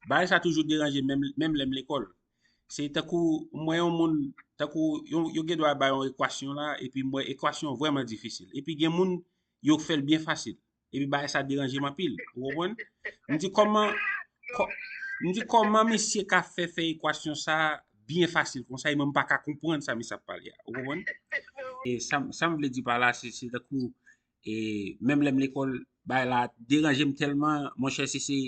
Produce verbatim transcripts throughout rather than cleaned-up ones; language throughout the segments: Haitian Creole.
Bagay sa toujou deranje m, menm, menm lè m lekòl. Se tankou m wè yon moun, tankou yo, yo gen dwa bay yon ekwasyon la, epi m wè ekwasyon an vrèman difisil. Epi gen moun, yo fè l byen fasil. Epi bagay sa deranje m anpil. Ou konprann? M di kòman, kò- m di kòman misye ka fè fè ekwasyon sa byen fasil konsa, e mwen m pa ka konprann sa misye ap pale a. Ou konprann? E sa, m- sa m vle di pa la, se, se tankou, e menm lè m lekòl, bagay la deranje m tèlman, monchè, si se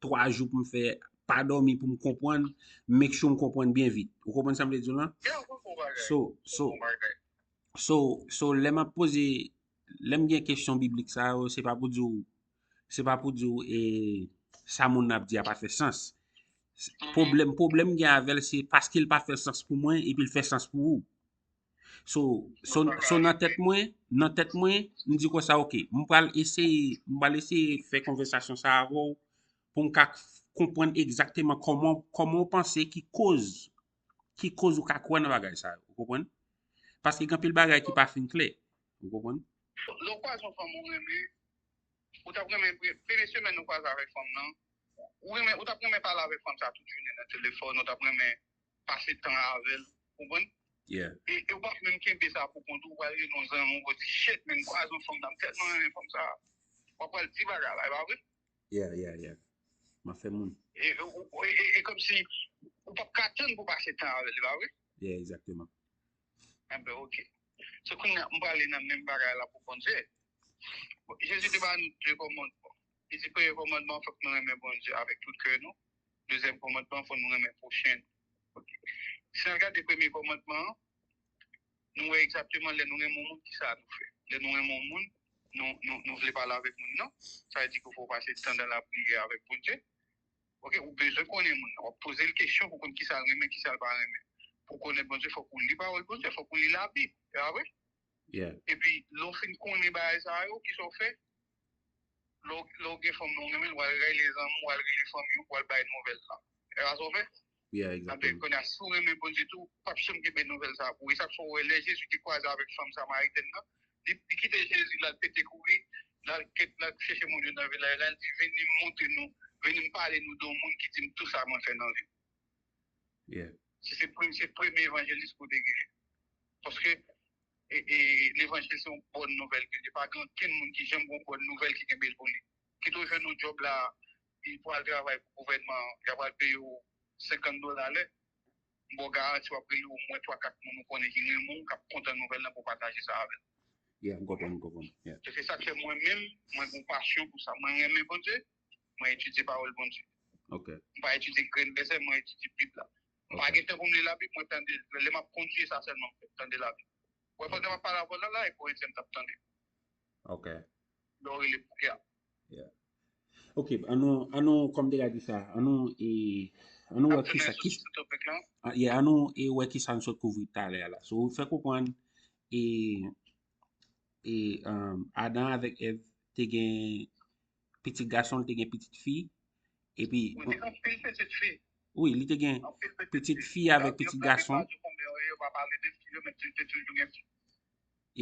twa jou pou m fè pa dòmi pou m konprann, make sure m konprann byen vit. Ou konprann sa m vle di w lan? So, so, so, so, lè m ap poze, lè m gen kesyon biblik sa yo, se pa pou di w, se pa pou di w, e, sa moun nan ap di a pa fè sans. Pwoblèm, pwoblèm m gen avè l, se paske l pa fè sans pou mwen, epi l fè sans pou ou. So, so, so nan tèt mwen, nan tèt mwen, m di konsa, ok, m pral eseye, m pral eseye fè konvèsasyon sa avè w pou m ka konprann egzakteman kòman, kòman w panse ki koz, ki koz ou ka kwè nan bagay sa yo. Ou konprann? Paske gen anpil bagay ki pa fin klè. Ou konprann? Lè w kwaze yon fanm ou renmen, ou t ap renmen, premye semèn ou kwaze avèk fanm nan, ou renmen, ou t ap renmen pale avèk fanm sa tout jounen nan telefòn, ou t ap renmen pase tan avè l, konprann? Yeah. E, e ou p ap menm kenbe sa pou kont ou, ou pral rele yon zanmi w, ou di, shit, men m kwaze yon fanm nan, m tèlman renmen fanm sa. W ap pral di bagay la, e pa vre? Yeah, yeah, yeah. M ap fè moun. E, e, e, e, e kòmsi ou p ap ka tann pou pase tan avè l, e pa vre? Yeah, egzakteman. Enben, ok. So, kounye a, m prale nan menm bagay la pou Bondye. Bon, Jezi te ba nou de kòmandman. Li di, premye kòmandman, fòk nou renmen Bondye avèk tout kè nou. Dezyèm kòmandman, fòk nou renmen pwochen nou. Ok. Si n al gade premye kòmandman an, nou wè egzakteman lè nou renmen yon moun, ki sa nou fè. Lè nou renmen yon moun, nou, nou, nou vle pale avèk moun nan. Sa vle di ke fò w pase tan nan lapriyè avèk Bondye. Ok, ou bezwen konnen moun nan. W ap poze l kesyon pou konn kisa l renmen, kisa l pa renmen. Pou w konnen Bondye, fòk ou li pawòl Bondye, fòk ou li Labib. E pa vre? Yeah. Epi, lè w fin konnen bagay sa yo, kisa w fè? Lè w, lè w gen fanm nan w renmen l, w al rele zanmi w, w al rele fanmi w, w al bay nouvèl la. E pa sa w fè? Yeah, egzakteman. Apre, kounye a, si w renmen Bondye tou, w p ap janm kenbe nouvèl sa pou ou. E sa k fè w wè, lè Jezi te kwaze avèk fanm Samaritèn nan, li, li kite Jezi, l al pete kouri, l al, l al chèche moun yo nan vilaj la, l di, vini m montre nou, vini m pale nou de yon moun ki di m tou sa mwen fè nan vi m. Yeah. Se, se premye, se premye evanjelis pou te genyen. Paske, e, e, levanjil se yon bòn nouvèl ke li ye. Pa gen okenn moun ki janm gen yon bòn nouvèl ki kenbe l pou li. Kit ou jwenn yon djòb la, pou al travay pou gouvènman an, y ap al peye w senkant dola lè, m ba w garanti w ap rele omwen twa kat moun ou konnen ki renmen w, k ap kontan nouvèl lan pou w pataje sa avè l. Yeah, m konprann, m konprann. Yeah. Se sa k fè mwen menm, mwen gen yon pasyon pou sa. Mwen renmen Bondye, mwen etidye pawòl Bondye. Ok. M pa etidye grenn vèsè, mwen etidye Bib la. M pa gen tan pou m li Labib, mwen tande, lè m ap kondui, e sa sèlman m fè, tande Labib. Ou wè, pandan m ap pale avè w la, la, e Korentyen m t ap tande. Ok. Lè w rele pou kè a. Yeah. Ok, annou, annou, kòm te ka di sa, annou, e, annou wè kisa, kisa, ah, yeah, annou, e, wè kisa nou sot kouvri talè a la. So, ou fè konprann, e, e, um, Adan avèk Èv te gen pitit gason, te gen pitit fi, epi, wi, te gen anpil pitit fi. Wi, li te gen anpil pitit pitit fi, fi avèk pitit gason. Yo pa pale de fi yo, men te, te toujou gen fi.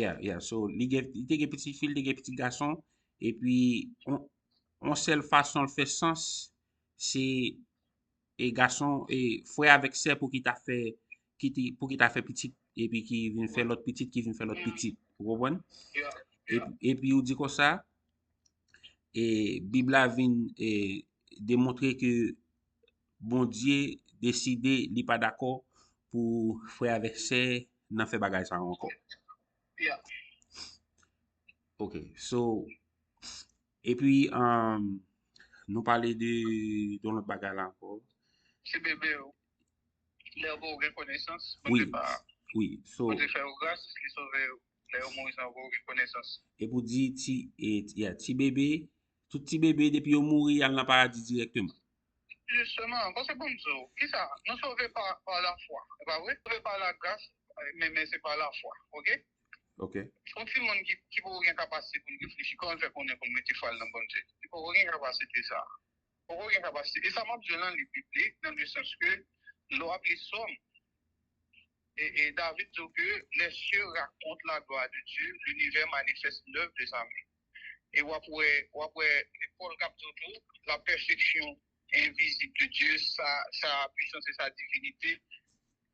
Yeah, yeah. So, li gen, li te gen pitit fi, li te gen pitit gason. Epi, yon, yon sèl fason l fè sans, se, e gason, e frè avèk sè pou ki ta fè, ki te, pou ki ta fè pitit, epi ki vin fè lòt pitit, ki vin fè lòt pitit. Ou konprann? Yeah, yeah. Epi, epi ou di konsa, e Bib la vin, e, demontre ke Bondye deside li pa dakò pou frè avèk sè nan fè bagay sa yo ankò. Yeah. Ok, so, epi, um, nou pale de, de yon lòt bagay la ankò. Se bebe yo. Lè yo ba w gen konesans, Bondye pa, wi, so, Bondye fè yo gras, li sove yo. Lè yo mouri san yo ba w gen konesans. E pou di ti, e, yeah, ti bebe, tout ti bebe, depi yo mouri, y al nan paradi dirèkteman. Jisteman, paske bon m di w, kisa? Nou sove pa, pa lafwa, e pa vre? Sove pa lagras, men, men se pa lafwa, ok? Ok. Yon timoun ki, ki poko gen kapasite pou l reflechi, kòman l fè konnen pou l mete fwa l nan Bondye? Li poko gen kapasite sa a. Poko gen kapasite. E sa m ap di w lan, li biblik, dans le sens que lè w ap li Sòm, e, e David di w ke les cieux racontent la gloire de Dieu, l'univers manifeste l'œuvre de sa main. E w ap wè, w ap wè, e Pòl k ap di w tou, la perfection invisible de Dieu sa, sa puissance et sa divinité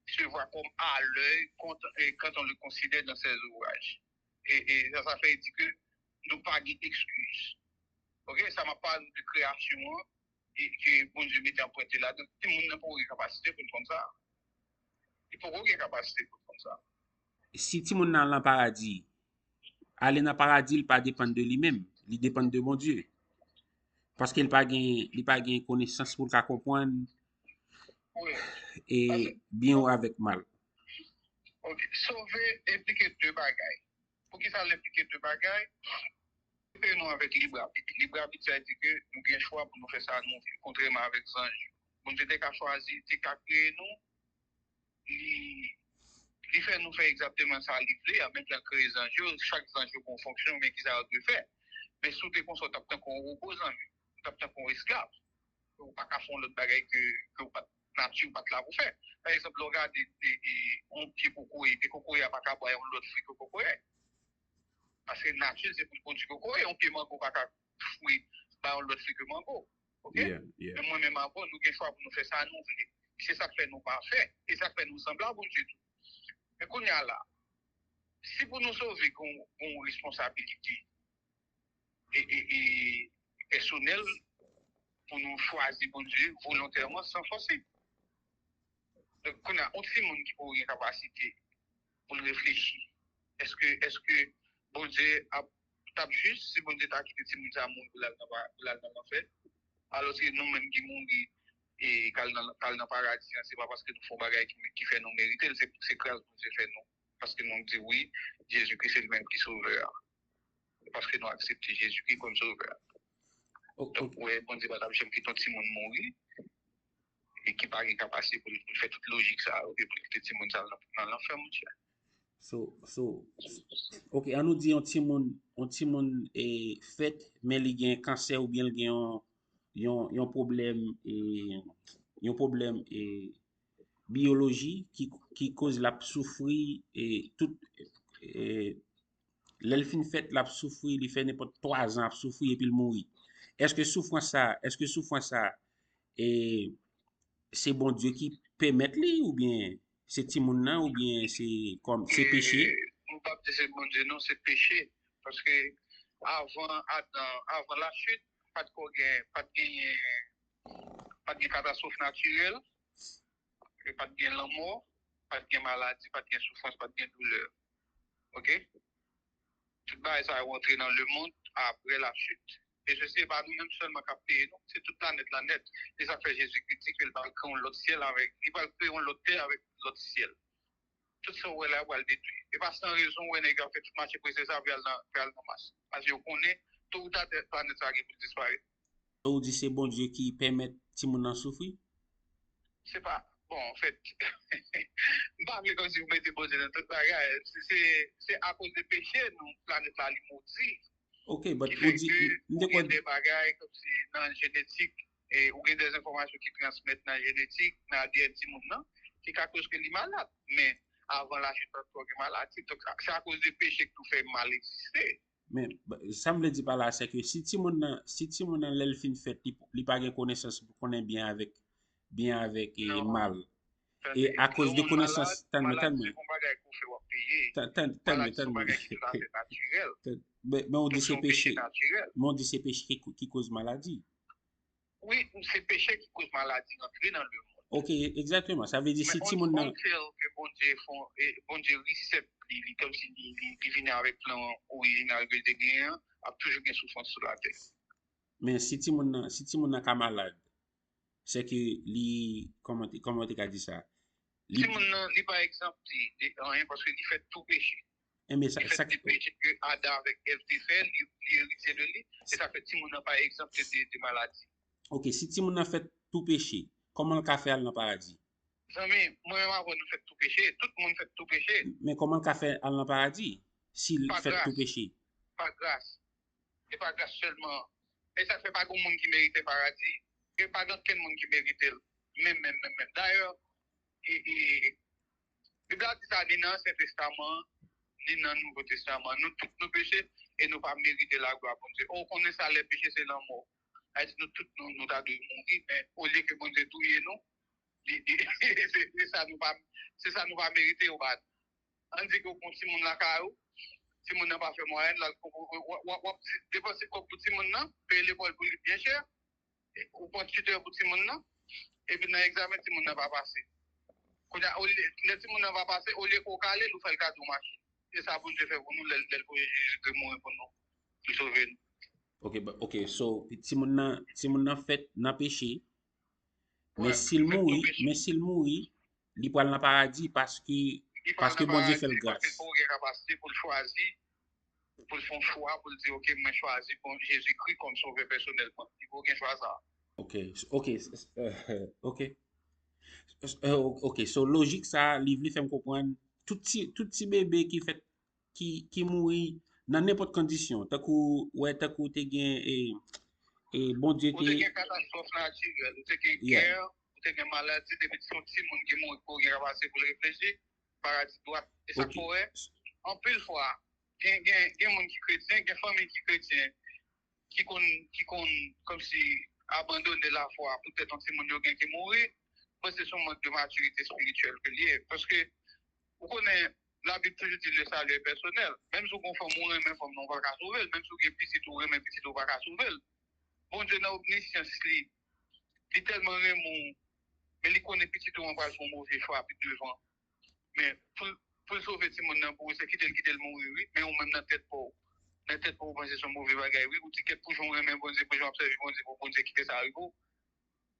se voit comme à l'œil quand, et quand on le considère dans ses ouvrages. Et, et ça, ça fait dire que nous pas d'excuses. Ok, sa m ap pale de création, hein, et que Bondye mete anprent li ladan. Timoun nan poko gen kapasite pou l konn sa. Li poko gen kapasite pou l konn sa. Si timoun nan al nan paradi, ale nan paradi, li pa depann de li menm. Li depann de Bondye. Paske li pa gen, li pa gen konesans pou l ka konprann Wi. E byen ou avèk mal. Ok. Sove enplike de bagay. Poukisa l enplike de bagay? Sove nou avèk lib abit. Lib abit, sa vle di ke nou gen chwa pou nou fè sa nou vle, kontrèman avèk zanj yo. Bondye te ka chwazi, te ka kreye nou, li, li fè nou fè egzakteman sa li vle, an menm jan l kreye zanj yo, chak zanj yo gen yon fonksyon, men ki sa yo dwe fè. Men si w te konsa, w t ap tankou yon wobo zanj yo, w t ap tankou yon esklav. Ou pa ka fè yon lòt bagay ke, ke w pa t, nati w pa t la pou fè. Pa egzanp, lè w gade e, e, yon pye kokoye, pye kokoye a pa ka bay yon lòt fwi ke kokoye. Paske nati l se pou l pwodui kokoye, yon pye mango pa ka fwi, bay yon lòt fwi ke mango. Ok? Yeah, yeah. Men mwen menm avè w, nou gen chwa pou nou fè sa nou vle. E se sa k fè nou pafè. E sa k fè nou sanble a Bondye tou. Men kounye a la, si pou nou sove gen yon, gen yon responsabilite e, e, e pèsonèl pou nou chwazi Bondye volontèman san fòse. Donk, kounye a, yon timoun ki poko gen kapasite pou l reflechi, èske, èske Bondye ap, t ap jis si Bondye ta kite timoun sa a mouri pou l al nan pa-, pou l al nan lanfè? Alòske nou menm ki mouri e k al nan, k al nan paradi an, se pa paske nou fè yon bagay ki, ki fè nou merite l, se, se gras Bondye fè nou. Paske nou di wi, Jezikri se li menm ki sovè a. Paske nou aksepte Jezikri kòm sovè a. Ok, Donk, ou wè, Bondye pa t ap janm kite yon timoun mouri e ki pa gen kapasite pou l, pou l fè tout lojik sa yo, e pou l kite timoun sa nan, nan lanfè, monchè. So, so, ok, an nou di yon timoun, yon timoun e fèt, men li gen kansè oubyen li gen yon, yon, yon pwoblèm, e, yon pwoblèm e, biyoloji ki, ki koz l ap soufri e, tout, e, lè l fin fèt, l ap soufri, li fè nenpòt twa zan ap soufri epi l mouri. Èske soufrans sa, èske soufrans sa, e, se Bondye ki pèmèt li, oubyen se timoun nan, oubyen se kòm, se peche? E, nou p ap di se Bondye, non, se peche. Paske avan Adan, avan lachit, pa t ko gen, pa t genyen, pa t gen katastwòf natirèl, e pa t gen lanmò, pa t gen maladi, pa t gen soufrans, pa t gen doulè. Ok? Tout bagay sa yo antre nan lemonn apre lachit. E se, se pa nou menm sèlman k ap peye, non. Se tout planèt la nèt. E sa k fè Jezikri di ke l pral kreye yon lòt syèl avèk, li pral kreye yon lòt tè avèk lòt syèl. Tout sa w wè la yo pral detwi. E pa san rezon w wè nèg yo ap fè tout mache prese sa pou y al nan, pou y al nan Mas. Paske yo konnen, to ou ta, planèt sa gen pou l disparèt. Ou di se Bondye ki pèmèt timoun nan soufri? Se pa, bon, anfèt, m pa vle kòmsi pou mete Bondye nan tout bagay. Se, se, se akoz de peche nou, planèt la, li modi. Ok, but Ki ou fè di, ke m te ou gen kwè, de bagay kòmsi nan jenetik, e ou gen de enfòmasyon ki transmèt nan jenetik, nan A D N timoun nan, ki ka koz ke li malad. Men avan lachit, pa t twò gen maladi. Donk, se akoz de peche ke nou fè mal egziste. Men, sa m vle di pa la, se ke si timoun nan, si timoun nan, lè l fin fèt, li, li pa gen konesans pou konnen byen avèk, byen avèk e, Non. mal. Tande, E akoz lè de yon moun konesans, malad, tann mwen, maladi tann se mwen. Yon bagay ke w fè w ap peye. Tann, tann, tann mwen, Maladi se tann yon mwen. Bagay ki toutafè natirèl. Tann, men, men ou di Donk, se se yon peche peche. Natirèl. Men ou di se peche ki, ki koz maladi. Wi, se peche ki koz maladi rantre nan lemonn. Ok, egzakteman. Sa vle di si Men timoun nan, until ke Bondye fon, e, Bondye reset li, li kòmsi li, li, li vini avèk plan orijinal ke l te genyen an, ap toujou gen soufrans sou latè. Men si timoun nan, si timoun nan ka malad, se ke li, kòman, kòman yo te ka di sa? Li, Timoun nan, li pa egzante de anyen paske li fèt tou peche. enben, sa, Li fèt sa, de peche ke Adan avèk Èv te fè, li, li eritye de li, e sa fè timoun nan pa egzante de, de maladi. Ok, si timoun nan fèt tou peche, kòman l ka fè al nan paradi? Zanmi, mwen menm avè w nou fèt tou peche, tout moun fèt tou peche. Men kòman l ka fè al nan paradi si l Pa fèt gras. Tou peche? Pa gras. Se pa gras sèlman. E sa k fè pa gen moun ki merite paradi. E pa gen okenn moun ki merite l. Menm, menm, menm, menm. Dayè, e, e, Bib la di sa ni nan Ansyen Testaman, ni nan Nouvo Testaman. Nou tout nou peche e nou pa merite laglwa Bondye. Ou konnen salè peche se lanmò. Ayiti, nou tout, nou, nou ta dwe mouri, men olye ke Bondye touye nou, li, li, se, se sa nou pa, se sa nou pa merite yo ba nou. Ann di ke w gen yon timoun lakay ou, timoun nan pa fè mwayèn, l al, w, w, w, w, w ap di, depanse kòb pou timoun nan, peye lekòl pou li byen chè, ou pran titè pou timoun nan, epi nan egzamen, timoun nan pa pase. Kounye a, olye, lè timoun nan pa pase, olye ke w kale l, ou fè l kado machin. Se sa Bondye fè pou nou lè, lè l voye Jezikri mouri pou nou, pou l sove nou. Ok, but, ok, so, timoun nan, timoun nan fèt nan peche, men si l mouri, men si l mouri, li pral nan paradi paske, paske Bondye fè l gras. Paske l gen kapasite pou l chwazi, pou l fè yon chwa, pou l di, ok, mwen chwazi bon Jezikri kòm sovè pèsonèl mwen. Li poko gen chwa sa. Ok, ok, ok. Ok, so lojik sa, li vle fè m konprann, tout ti, tout ti bebe ki fèt, ki, ki mouri nan nenpòt kondisyon, tankou, wè, tankou te gen, e, e Bondye te. Ou te gen katastwòf natirèl, ou te gen gè, ou te gen maladi, depi se yon timoun ki mouri, poko gen kapasite pou l reflechi, paradi dwat. E sa k fè w wè, anpil fwa, gen, gen, gen moun ki kretyen, gen fanmi ki kretyen, ki konn, ki konn kòmsi abandone lafwa poutèt yon timoun yo gen ki mouri, mwen panse se yon mank de matirite espirityèl ke l ye. Paske, ou konnen, Labib toujou di le salut est personnel. Menm si w gen yon fanm ou renmen fanm nan, ou pa ka sove l. Menm si w gen pitit ou renmen pitit ou, ou pa ka sove l. Bondye nan omnisyans li, li tèlman renmen w, men li konnen pitit ou an pral fè yon move chwa pi devan. Men pou l, pou l sove timoun nan pou ou, se kite l, kite l mouri, wi. Men ou menm nan tèt pa w, nan tèt pa w, ou panse se yon move bagay, wi. Ou di kèt pou jan w renmen Bondye, pou jan w ap sèvi Bondye, pou Bondye kite sa rive w.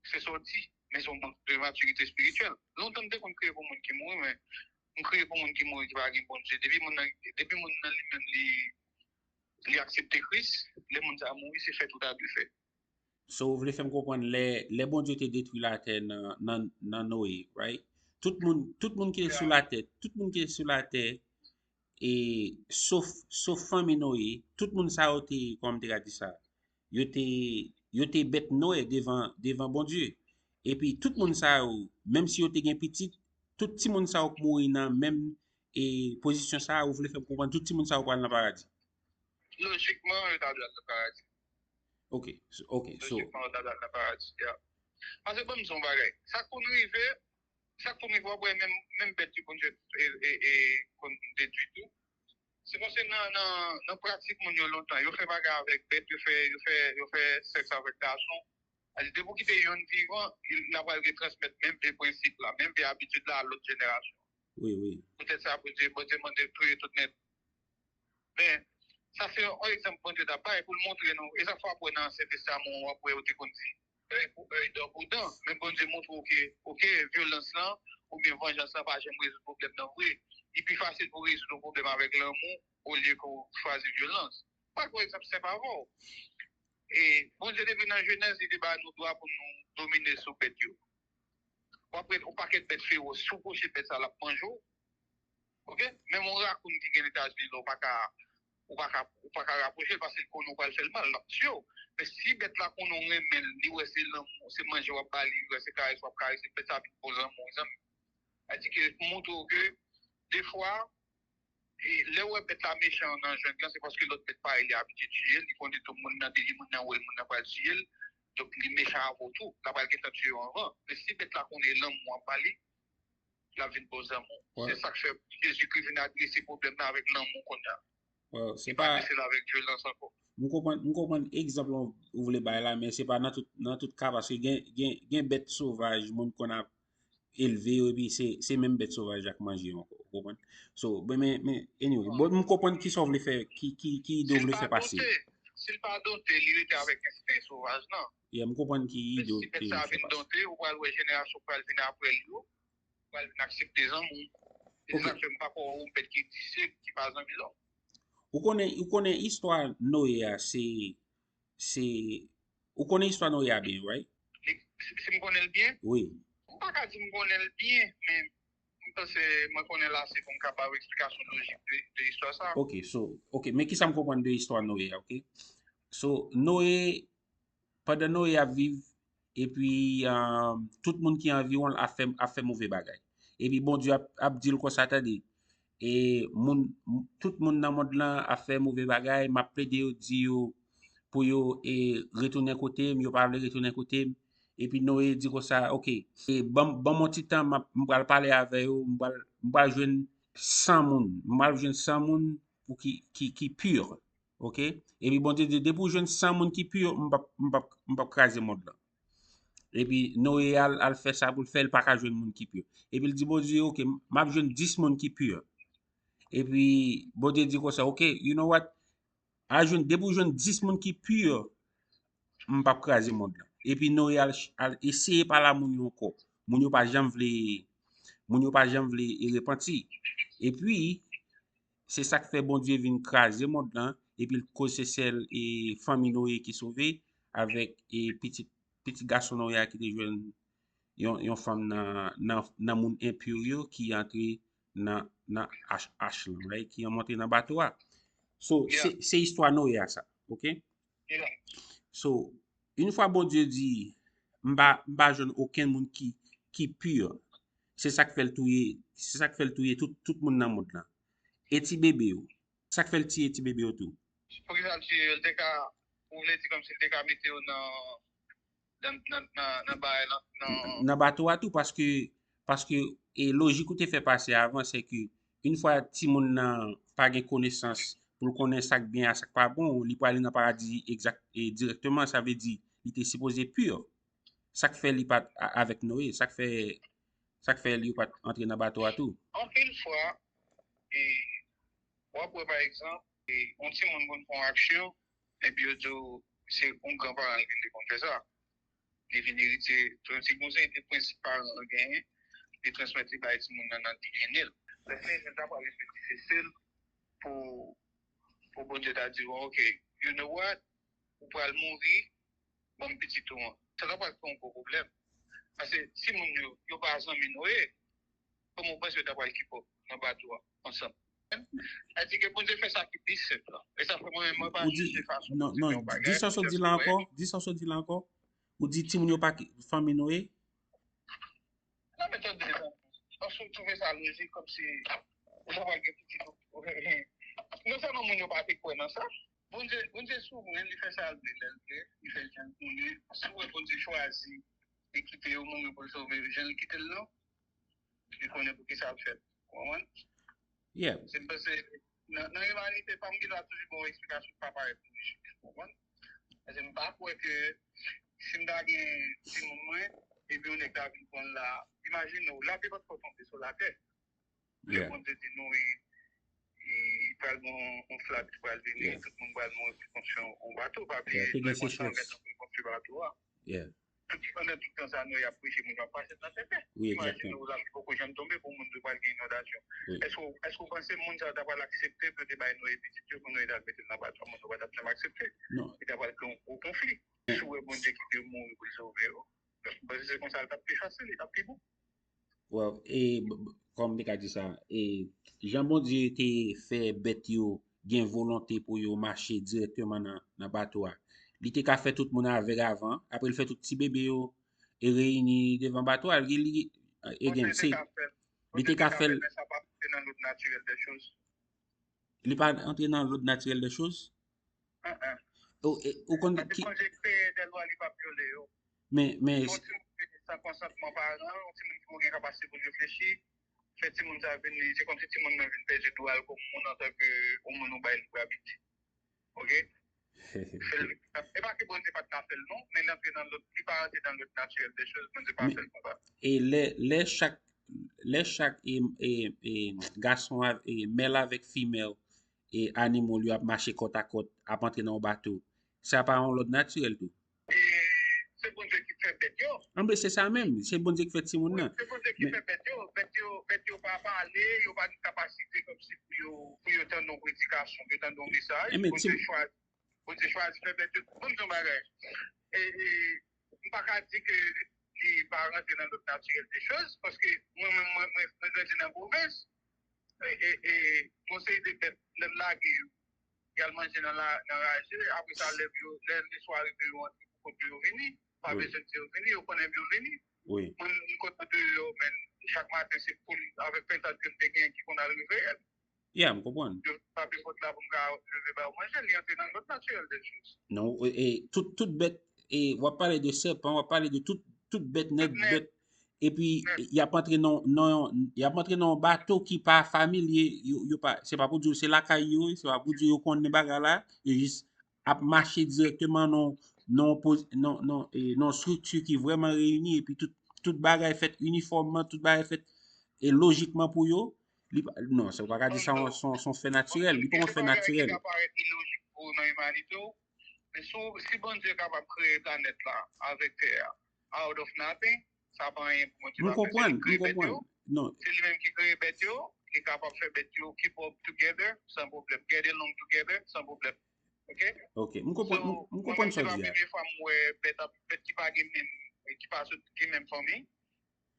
Se sa w di, men se yon mank de matirite espirityèl. Lontan m te konn kriye pou moun ki mouri, men m kriye pou moun ki mouri ki pa gen Bondye. Depi moun nan, depi moun nan li menm li, li aksepte Kris, lè moun sa a mouri, se fèt ou ta dwe fè. So, ou vle fè m konprann lè, lè Bondye te detwi latè nan, nan, nan Noye, right? Tout moun, tout moun ki te sou latè, tout moun ki te sou latè, e, sof, sof fanmi Noye, tout moun sa yo te, kòman m te ka di sa? Yo te, yo te bèt nwè devan, devan Bondye. Epi tout moun sa yo, menm si yo te gen pitit, tout timoun sa yo k mouri nan menm, e, pozisyon sa a, ou vle fè m konprann tout timoun sa yo pral nan paradi? Lojikman, yo ta dwe al nan paradi. Ok, so, ok, so. Lojikman, yo ta dwe al nan paradi, ya. Paske ban m di w yon bagay. Sa k konn rive, sa k konn rive, w ap wè menm, menm bèt yo konn, e, e, e, konn detwi tou. Se paske nan, nan, nan pratik moun yo lontan, yo fè bagay avèk bèt, yo fè, yo fè, yo fè sèks avèk gason. Sa di, depi w kite yonn vivan, l ap al retransmèt menm vye prensip la, menm vye abitid la a lòt jenerasyon. Wi, wi. Poutèt sa, Bondye, Bondye mande touye tout nèt. Men, sa se yon egzanp Bondye t ap bay pou l montre nou. E sa fè w ap wè nan Ansyen Testaman, w ap wè yo te konn di, èy pou èy, dan pou dan. Men Bondye montre w ke, oke, vyolans lan, oubyen vanjans lan pa janm rezoud pwoblèm nan vre. Li pi fasil pou rezoud yon pwoblèm avèk lanmou, olye ke w chwazi vyolans. M pral pran egzanp senp avè w. E Bondye depi nan Jenèz, li te ba nou dwa pou nou domine sou bèt yo. W ap wè yon pakèt bèt fewòs, si w pwoche bèt sa, l ap manje w. Oke? Menm yon rakoun ki gen Etazini la, ou pa ka, ou pa ka, ou pa ka rapwoche l paske l konnen w pral fè l mal, l ap tiye w. Men si bèt la konnen w renmen l, li wè se lanmou, se manje w ap ba li, li wè se karès w ap karese l, bèt sa vin bon zanmi w, zanmi. Sa di ke montre w ke, defwa, e lè w wè bèt la mechan nan jeng lan, se paske lòt bèt parèy li abitye tiye l, li konnen tou moun nan, depi moun nan wè l, moun nan pral tiye l. Donk, li mechan avè w tou, l ap al gentan tiye w anvan. Men si bèt la konnen lanmou w ap ba li, l ap vin bon zanmi w. Se sa k fè Jezikri vin adrese pwoblèm nan avèk lanmou kounye a. Li pa adrese l avèk vyolans ankò. M konprann, m konprann egzanp lan ou vle bay la, men se pa nan tout, nan tout ka, paske gen, gen, gen bèt sovaj moun konn ap elve yo, epi se, se menm bèt sovaj la k manje yo ankò, ou konprann? So, men, men, men, anyway, bon, m konprann kisa w vle fè, ki, ki, ki ide w vle fè pase. Si l pa donte, li rete avèk ensten sovaj lan. Yeah, m konprann ki ide w vle fè pase. Men si bèt sa a vin donte, ou pral wè jenerasyon k pral vin apre l yo, pral vin aksepte zanmi w. Se sa k fè m pa kwè w yon bèt ki disip, ki pa zanmi lòm. Ou konnen, ou konnen istwa Noye a, se, se, ou konnen istwa Noye a byen, right? Li, si, si m konnen l byen? Wi. M pa ka di m konnen l byen, men m panse mwen konnen l ase pou m ka ba w eksplikasyon lojik de, de istwa sa. Ok, so, ok, men kisa m konprann de istwa Noye a, ok? So, Noye, pandan Noye ap viv, epi, um, tout moun ki anviwon l ap fè, ap fè move bagay. Epi Bondye ap, ap di l konsa, tande, e moun, tout moun nan mond lan ap fè move bagay, m ap plede yo di yo, pou yo e, retounen kote m, yo pa vle retounen kote m. Epi Noye di konsa, oke, e, ban, ban m yon ti tan, m ap- m pral pale avè yo, m pral, m pral jwenn san moun, m pral jwenn san moun pou ki, ki, ki pur, oke? Epi Bondye di, depi w jwenn san moun ki pur, m p ap, m p ap, m p ap kraze mond lan. Epi Noye al, al fè sa pou l fè, l pa ka jwenn moun ki pur. Epi l di Bondye, oke, m ap jwenn dis moun ki pur. Epi Bondye di konsa, oke, you know what? Al jwenn, depi w jwenn dis moun ki pur, m p ap kraze mond lan. Epi Noye al, al eseye pale a moun yo ankò. Moun yo pa janm vle, moun yo pa janm vle e repanti. Epi, se sa k fè Bondye vin kraze mond lan, epi l koz se sèl e fanmi Noye ki sove, avèk e pitit, pitit gason Noye a ki te jwenn yon, yon fanm nan, nan, nan moun enpur yo ki antre nan, nan ach, ach lan, right? Ki monte nan bato a. So, se, se istwa Noye a sa, oke? So, yon fwa Bondye di, m pa, m pa jwenn okenn moun ki, ki pur, se sa k fè l touye, se sa k fè l touye tout, tout moun nan mond lan. E ti bebe yo. Sa k fè l tiye ti bebe yo tou? Poukisa l tiye yo? L te ka, ou vle di kòmsi l te ka mete yo nan, nan, nan, nan, nan bagay lan, nan nan bato a tou, paske, paske e lojik ou te fè pase avan, se ke yon fwa timoun nan pa gen konesans pou l konnen sa k byen a sa k pa bon, li prale nan paradi egzak, e dirèkteman, sa vle di, li te sipoze pur. Sa k fè li pa t a- avèk Noye, sa k fè, sa k fè li pa t antre nan bato a tou. Anpil fwa, e, w ap wè, pa egzanp, e, yon timoun konn fè yon aksyon, epi yo di w se yon granparan l ki te konn fè sa. Li vin eritye, se yon seri de prensip paran an genyen, li transmèt li bay timoun nan nan D N A l. Lè se jèn ta pral reflechi se sèl pou, pou Bondye ta di, bon, oke, you know what? Ou pral mouri, ban m pitit ou an. Sa ta pral fè yon gwo pwoblèm. Paske timoun yo, yo pa zanmi Noye. Kòman w panse yo ta pral keep up nan bato a ansanm? Sa di ke Bondye fè sa ki pi senp la. E sa fè mwen menm, mwen pa Ou di, jije fason non, Bondye fè non, yon bagay, di sa w sot di la ankò, di sa w sot di la ankò. Ou di timoun yo pa ki- fanmi Noye? Non, men tande, paske w twouve sa lojik, kòmsi ou ta pral gen pitit ou. Non sèlman moun yo pa te kwè nan sa, Bondye, Bondye souvren, li fè sa l vle, lè l vle, li fè jan l konnen. Si w wè Bondye chwazi li kite yo mouri pou l sove yo, jan l kite l lan, li konnen poukisa l fè l. Ou konprann? Yeah. Se m panse, nan, nan imanite pa m gen dwa toujou ba w eksplikasyon ki pa parèt lojik. Ou konprann? Paske m pa kwè ke si m ta gen timoun mwen, epi yon nèg ta vin pran l la, imajine w, lapli pa t fò tonbe sou latè. Lè Bondye di nou, e, e, pral gen yon, yon flood ki pral vini, tout moun pral mouri pou l konstwi yon, yon bato. Pa bliye, lè mòn sa mèt pou l konstwi bato a. Tout pandan tout tan sa nou y ap preche, moun yo ap pase nan sèten. Imajine w, lapli poko janm tonbe pou moun di pral gen inondasyon. Èske w, èske w panse moun sa yo ta pral aksepte pou yo te bay Noye pitit yo, pou Noye ta al mete l nan bato a? Moun yo pa t ap janm aksepte. Li ta pral kreye yon gwo konfli. Si w wè Bondye kite yo mouri pou l sove yo, paske se konsa l t ap pi fasil, li t ap pi bon. Well, e, b- b- kòman m te ka di sa? E, jan Bondye te fè bèt yo gen volonte pou yo mache dirèkteman nan, nan bato a, li te ka fè tout moun avèg avan, apre l fè tout ti bebe yo e reyini devan bato a. Li, li, again, se, li te ka fè l. Men sa pa antre nan lòd natirèl dè choz. Li pa antre nan lòd natirèl dè choz? Ou, e, ou konn ki Bondye kreye dè lwa li p ap vyole yo. Men, men Yon timoun vini san konsantman paran, yon timoun ki poko gen kapasite pou l reflechi, fè timoun sa vini, se kòmsi timoun nan vin pèdi dwa l kòm moun antanke yon moun ou bay lib abit. Oke? Fè l, e pa ke Bondye pa t ka fè l non, men li antre nan lòd, li pa antre nan lòd natirèl dè choz, Bondye pa fè l konsa. E lè, lè chak, lè chak e, e, e, gason a, e, mèl avèk fimèl e animo l yo ap mache kòtakòt, ap antre nan yon bato, sa pa yon lòd natirèl tou? E se Bondye ki fè bèt yo. Anben, se sa menm, se Bondye ki fè timoun nan. Se Bondye ki fè bèt yo. Bèt yo, bèt yo pa pale, yo pa gen kapasite kòmsi pou yo, pou yo tande yon predikasyon, pou yo tande yon mesaj. Bondye chwazi, Bondye chwazi fè bèt yo. Ban m di yon bagay. E, e, m pa ka di ke li pa rantre nan lòd natirèl dè choz, paske mwen menm, mwen, mwen, mwen grandi nan pwovens. E, e, e, yon seri de bèt, lè m lage yo, y al manje nan la, nan raje, apre sa, lè yo, lè leswa rive, yo antre pou kont yo, yo vini, pa bezwen di yo vini, yo konnen yo vini. Mwen, m kontan de yo, men chak maten, se poul avèk pentad ke m te genyen ki konn al reveye m. Yeah, m konprann. Yo frape pòt la pou m ka leve ba yo manje, li antre nan lòd natirèl de chòz. Non, e, e, tout, tout bèt, e, w ap pale de sèpan, w ap pale de tout, tout bèt nèt, bèt. Epi, y ap antre nan, nan, y ap antre nan yon bato ki pa familye, yo, yo pa, se pa pou di yo se lakay yo, se pa pou di yo konnen bagay la, yo jis ap mache dirèkteman nan, nan, nan, nan, e, nan strikti ki vrèman reyini, epi tout, tout bagay fèt inifòmman, tout bagay fèt e lojikman pou yo. Li pa, non, se ou pa ka di sa se yon fè natirèl, li pa yon fè natirèl. Sa parèt ilojik pou ou nan imanite w, men si, si Bondye kapab kreye planèt la avèk tè a, out of nothing, sa pa anyen pou Bondye pa fè. Se li ki kreye bèt yo. Non. Se li menm ki kreye bèt yo, li kapab fè bèt yo keep up together san pwoblèm, get along together san pwoblèm. Ok? Ok, m konprann, m konprann sa w di a. Se pa premye fwa m wè bèt, bèt ki pa gen menm, ki pa sot gen menm fanmi,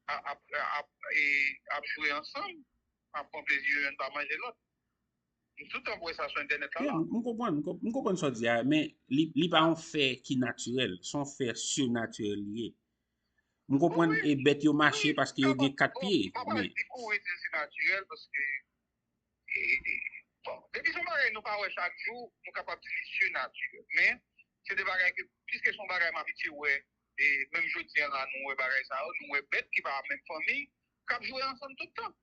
ap, ap, ap, e, ap jwe ansanm, ap pran plezi yo, yonn pa manje lòt. M tout tan wè sa sou entènèt la. M konprann, m konprann sa w di a, men li, li pa yon fè ki natirèl, se yon fè sinatirèl li ye. M konprann e bèt yo mache paske yo gen kat pye. M pa pral di kouri di l sinatirèl paske, e, bon, depi se yon bagay nou pa wè chak jou, nou kapab di li sinatirèl. Men, se de bagay ke, piske se yon bagay m abitye wè, e menm jodi a la, nou wè bagay sa yo, nou wè bèt ki pa menm fanmi, k ap jwe ansanm tout tan.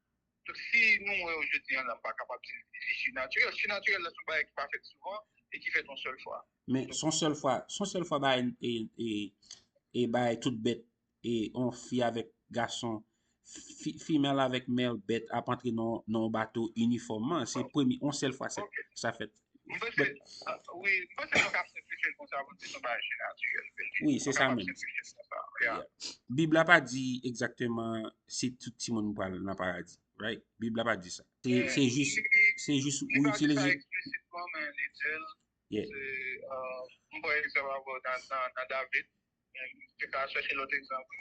Donk, si nou wè yo jodi a la, m pa kapab di li sinatirèl. Sinatirèl la, se yon bagay ki pa fèt souvan e ki fèt yon sèl fwa. Men, se yon sèl fwa, se yon sèl fwa bagay, e, e, e bagay tout bèt, e yon fi avèk gason, fi, female avèk male bèt ap antre nan, nan yon bato inifòmman. Se premye, yon sèl fwa sa, sa fèt. M panse, wi, m panse nou ka senplifye l konsa pou di se yon bagay sinatirèl. Wi, se sa menm. Bib la pa di egzakteman se tout timoun pral nan paradi, right? Bib la pa di sa. Se, se jis, se jis ou itilize. Li pa di sa eksplisitement, men li di l. Se, euh, m pran egzanp avè w nan, nan, nan David. Te ka chèche lòt egzanp.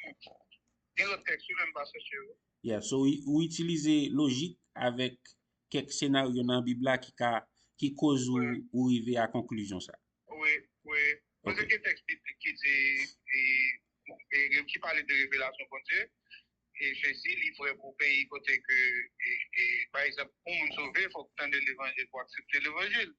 Gen lòt tèks wi, men m pa chèche yo. Yeah, so ou itilize lojik avèk kèk senaryo nan Bib la ki ka, ki koz ou, ou rive a konklizyon sa. Wi, wi. Paske gen tèks biblik ki di, e, e, ki pale de revelasyon Bondye. E Jezi, li vre pou peyi kote ke, e, e, pa egzanp, pou moun sove, fòk tande levanjil pou aksepte levanjil.